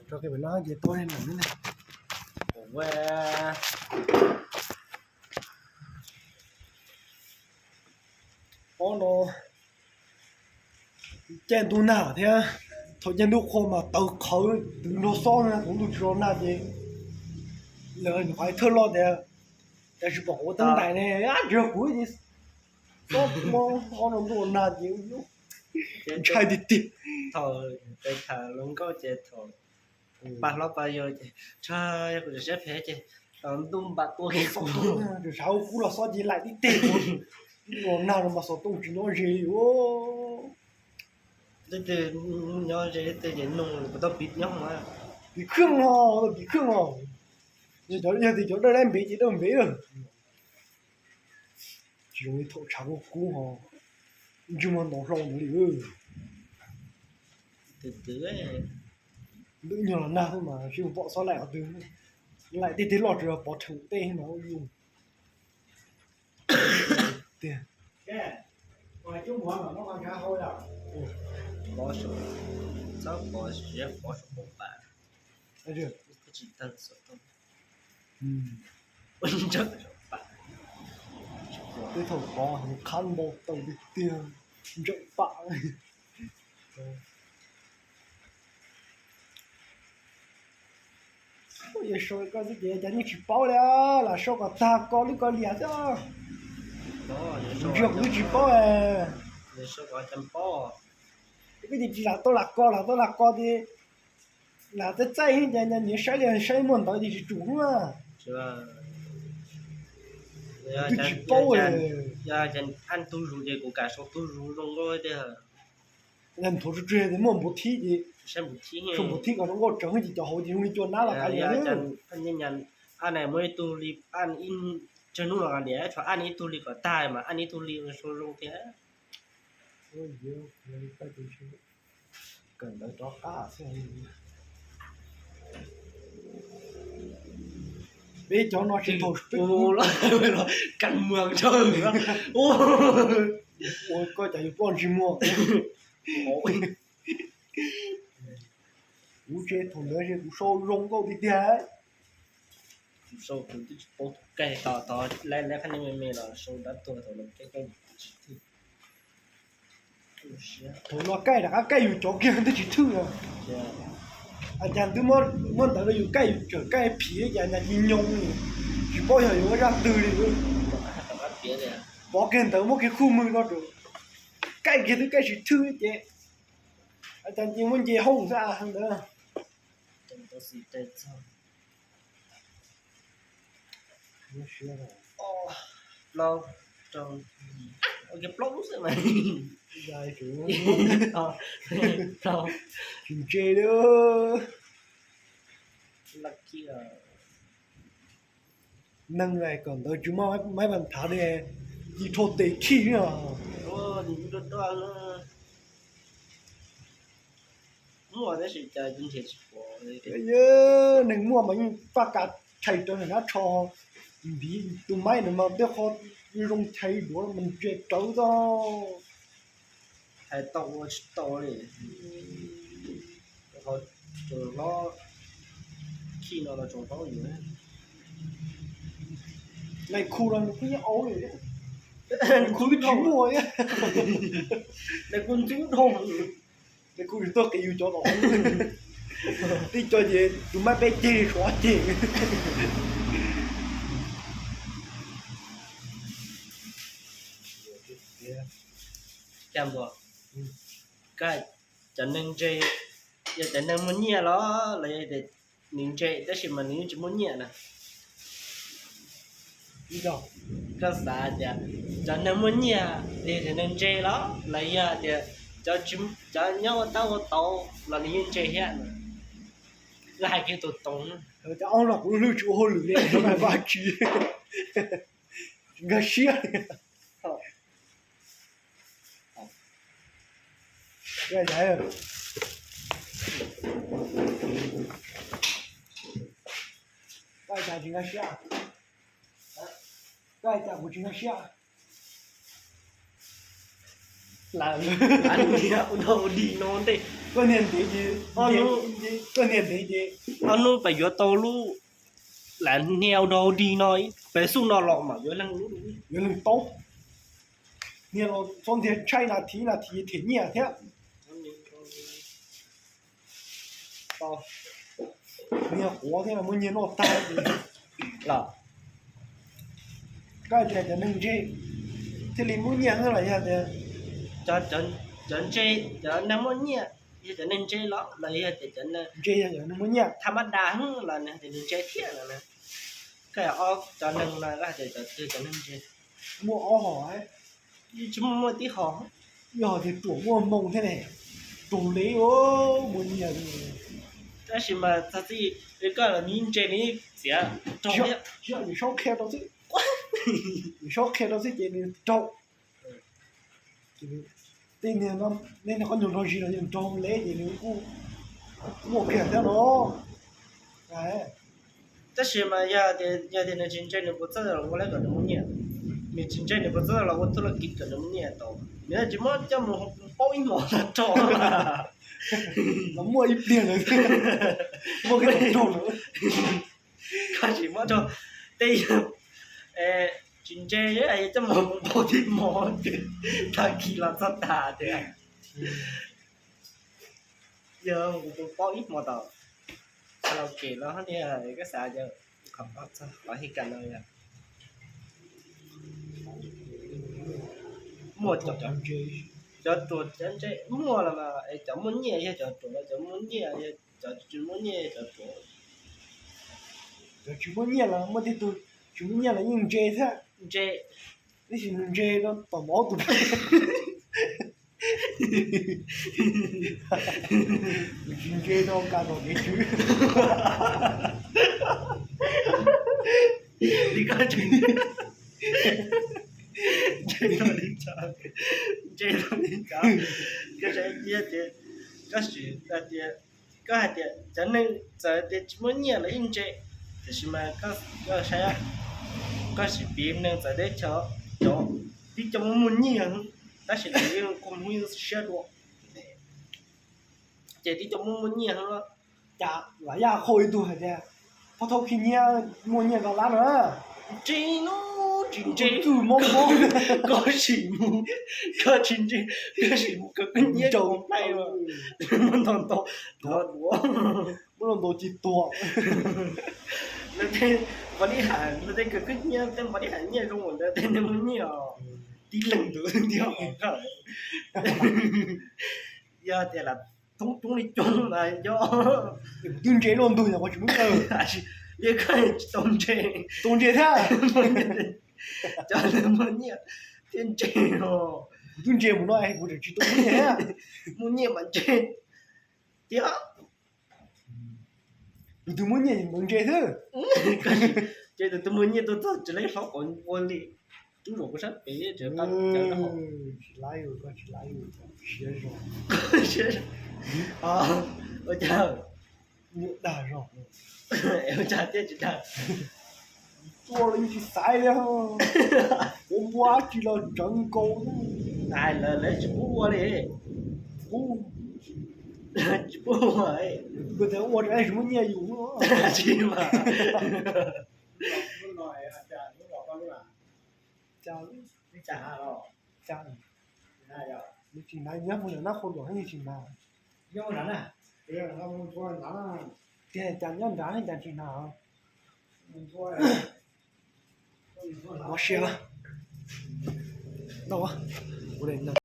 Rau qhov no ces tau li no ne. Ob no caij ntuj nag thiab, thaum caij ntuj qhua mas taws qhawv twb nrog xob na, thaum ntuj tsis los nag ces lawv nyuam qhuav thawj loj tias, tab sis pom kuv tab ntais ne, tsis yog kuv ces xob, ob no ntuj los nag ces ntshai tiag tiag. Thaum peb tham hluas nkauj ces thaum pab hlob pab yau ces, tshaj yog kuv tsis siab phem ces ntuj npam tua kiag kuv, tsis sav ua kub los xob ces laim tib teg, ntuj los nag no mas xov tooj tsis nyob ze li. Leej twg nyob ze leej twg ces nug kuv tau piv nyob mas. Piv khwj no, piv khwj no. Yog tias cov dawb dawb npev ces dawb npev lawm. Tsis zoo li thaum tshav kub kub ho ntsej muag ntau hlo ntawd li. Ntuj nyuag los nag xwb mas sib pom xob laim qhov twg, laim tej teg loj tsuas yog pov rhees tej mas ua yus tiag. Txhob pov, pov saum pom pam, tsis tawg xov tooj. Tej thaum pov heev qhab npau taws tiag tiag, ntsawm pam. Yog sau koj xwb ces cas yeej tsis paub li, lam sau kom tag koj lub koj liam xwb. Ntsia kuv twb tsis paub. Koj ces tsis lam tau lam ko, lam tau lam ko ces lam txaij txaij cas nyias saib li saib muaj ntawd ces tsis tsum na. Twb tsis paub. Yog cas ab tug zus ces kuv kam sau tug zus zoo nkauj tiag. Nthuav tsuj tsuag ces muaj npuv thib ces sau npuv thib kom zoo nkauj tsawv ces cov hauv ces zoo li cua nab los kav liam. Ab ne muaj ib tug li, ab ib tsawg hnub los kav liam, tshuav ab ne ib tug li kom tag mas ab ne ib tug li sau zoo tiag. Kawm ntawv rov qab xwb. Peb cov no tsis thaum peb ua los kab muag tshawj ua koj cas yuav ploj ntsej muag. Kuv tsev thaum ntawd kuv sau zoo nkauj tiag tiag. Kuv sau kuv twb tsis paub tus kaij, tod tod lawv qhab nej me me los sau dab tuag thaum no kaij kaij tsis thwj. Thaum no kaij rov qab kaij yus cov kiag twb tsis thwj. Cas twb muab ntawv rau yus kaij, yus tseem kaij phim li cas, cas ci nyoo li, tsis paub yog yuav ua zaj twg li. Pov kiag ntawv muab kiag khuj mws no rau kaij kiag twb kaij tsis thwj ces, cas ci muab nce hoob xwb ntawd. Plaub, rau, ua kiag plaub lub xwb mas. Tsis ntse li. Neeg kom ntawd tsis muaj maib pas thav li, ci rho tes khij os. Neeg muaj mas yeej faj kas thais rawv nab tsho, ntiv tus maib ntawd mas tej qho zoo thais duav mas ntse rawv txog. Hais tau ua tsis tau li. Tsoom hlob khij no los tsoom hlob yuav. Nais khu los nws kuj yeej au li. Nais khu twb tsis muaj, nais khu ntxub dhau. Nais khu tsis tuaj qiv yus cov los, tib co ces tus maib peb ceg suav ceg. Cas npog, koj, cov neeg ntse, yog cov neeg muaj nyiaj los, los yog tias nws ntse tab sis mas nws yeej tsis muaj nyiaj na? Koj xav tias cov neeg muaj nyiaj, yog cov neeg ntse los, los yog tias cov nyob ua tab ua tau los nws yeej ntse thiab na? Koj hais kiag tus toos. Cov ob no kuv lub hlwb tsis ua hauj lwm li, vaj tsis nkag siab. Koj cas tsis nkag siab? Koj cas kuv tsis nkag siab? Ua dog ua dig no ntej. Koj niag ntev ces, koj niag ntev ces, ob hnub pem yuav tau lub lam hnia ua dog dig no, pem xub no los mas yuav leeg, yuav leeg taub. Niag los txhob ntiag tshaib nas this nas this them nyiaj thiab. Niag quav thiab muaj nyiaj noj tag. Los koj tias cov neeg ntse thiaj li muaj nyiaj xwb los yog tias cov ntse, cov neeg muaj nyiaj yog cov neeg ntse los los yog tias cov neeg ntse yog cov neeg muaj nyiaj thaj mab da xwb los nws hais tias nws ntse thiab no na? Koj ob cov neeg no koj hais tias cov twg cov neeg ntse? Muaj ob hom, tsis muaj, muaj tib hom. Ib hom tias ruam muaj hmoo thiab ne, raug lev muaj nyiaj. Tab sis mas txog txij koj los nws ntse, nws txiav raug thiab. Saib qhia rau xwb, saib qhia rau xwb ces nws raug. Tej niag no, nej niag qhov nyuag nrog zis los yog nrog lev ces nws kuj muaj kiag thiab no. Tab sis mas yog tias nws tsis ntse nws puas txawj los ua lawv kom nws muaj nyiaj? Nws tsis ntse nws puas txawj los ua tub los kiv kom nws muaj nyiaj tau? Nws tsis muab coj mus paub ib hmos tag rau los muaj ib pliag lawm, muaj kiag tag rau lawm. Koj tsis muab rau tej yawg tsis ntse coj mus paub tib hmos, tag kis los txog tas tias yog kuv paub ib hmos tau. Txog los kev los niag koj xav yog qhov txog los hais kas no yog muaj cov, cov ruam cov ntse muaj los mas es cov muaj nyiaj yog cov ruam, cov muaj nyiaj yog cov tsis muaj nyiaj yog cov ruam. Cov tsis muaj nyiaj los muaj tej tug tsis muaj nyiaj los yeej ntse thiab. Ntse, tab sis nws ntse rau tom mov tus. Nws tsis ntse rau kas tom kev tswv. Li koj tsis ntse rau li cas, ntse rau li cas? Koj ntse tias, koj sim hais tias, koj hais tias cov neeg txawm tias tsis muaj nyiaj los yeej ntse, tiam sis mas koj saib, koj sim piv neeg txawv teb chaws, cov tib co muaj muaj nyiaj tab sis lawv yeej kua muag yeej siab dua, ces tib co muaj muaj nyiaj. Cas Vam Yaj qhau ib tug hais tias, phob thaub khi nyiab muaj nyiaj nkaus lab na. Ntse no, tsis ntse, txwj mob mob. Koj sim mus, koj tsis ntse, koj sim mus kawg koj nyiab ncaus plaij, muab ntaus ntaus, ntaus duav, muab ntaus ntaus ci tuag. Lawv tej npog dib ham, lawv tej kawg koj nyiab tej npog dib ham nyiaj zoo ntawd tej neeg muaj nyiaj os. Tib leeg ntawd thiab. Yog tias lam thoob coob li coob mas yog kuv twb ntse luaj ntug yog kuv tsis muaj nyiaj. Yog koj tsis tau ntse, tau ntse thiab. Cov neeg muaj nyiaj thiaj ntse os. Kuv twb ntse mus no es kuv tseem tsis tau muaj nyiaj thiab. Muaj nyiaj mas ntse tiag. Tus twg muaj nyiaj ntse xwb. Ces tus twg muaj nyiaj tuaj txog tsis laib hlob kom ua li. Tub zaum kuv sab pem tsis laib, koj tsis laib, siab zog. Ua cas? Dag zog. Ua cas thiaj tsis dag? Tuaj los yeej tsis xaiv li. Kuv npua dab tsi los tsawv nkaus. Lawv tsis pub ua li. Pub, tsis pub ua. Kuv tias ua rau tsis muaj nyiaj yus. Tsis mas. Cas, cas, tsis hnav, nyob puas yog nab qhua luam yeej tsis hnav. Tiag cas nyob nrad cas tsis hnav. Ua siab, tau, ua li ntawd.